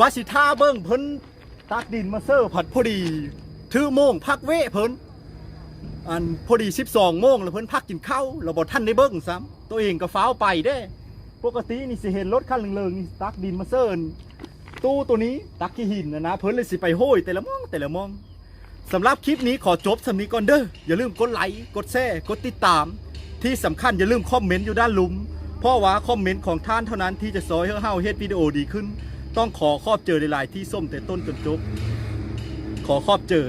ວ່າຊິຖ້າເບິ່ງເພິ່ນຕັກດິນມາເຊີ ພັດພໍດີຖືໂມງພັກເວະເພິ່ນ ອັນ ພໍດີສິບສອງໂມງ ແລ້ວເພິ່ນພັກກິນເຂົ້າ ແລ້ວບໍ່ທັນໄດ້ເບິ່ງຊ້ຳ ໂຕເອງກໍຟ້າວໄປເດ້. ປົກກະຕິນີ້ຊິເຫັນລົດຄັນເຫຼືອງໆນີ້ຕັກດິນມາເຊີ ຕູ້ໂຕນີ້ຕັກຂີ້ຫີນນະນະ ເພິ່ນເລີຍຊິໄປໂຫຍແຕ່ລະມ່ອງແຕ່ລະມ່ອງ. ສຳລັບຄລິບນີ້ຂໍຈົບສ່ຳນີ້ກ່ອນເດີ້. ຢ່າລືມກົດໄລ ກົດແຊ ກົດຕິດຕາມ ທີ່ສຳຄັນຢ່າລືມຄອມເມັນຢູ່ດ້ານລຸ່ມ ເພາະວ່າຄອມເມັນຂອງທ່ານເທົ່ານັ້ນທີ່ຈະຊ່ອຍໃຫ້ເຮົາເຮັດວິດີໂອດີຂຶ້ນ. ຕ້ອງຂໍຂອບເຈີຫຼາຍໆທີ່ຊົມແຕ່ຕົ້ນຈົນຈົບ. ຂໍຂອບເຈີ.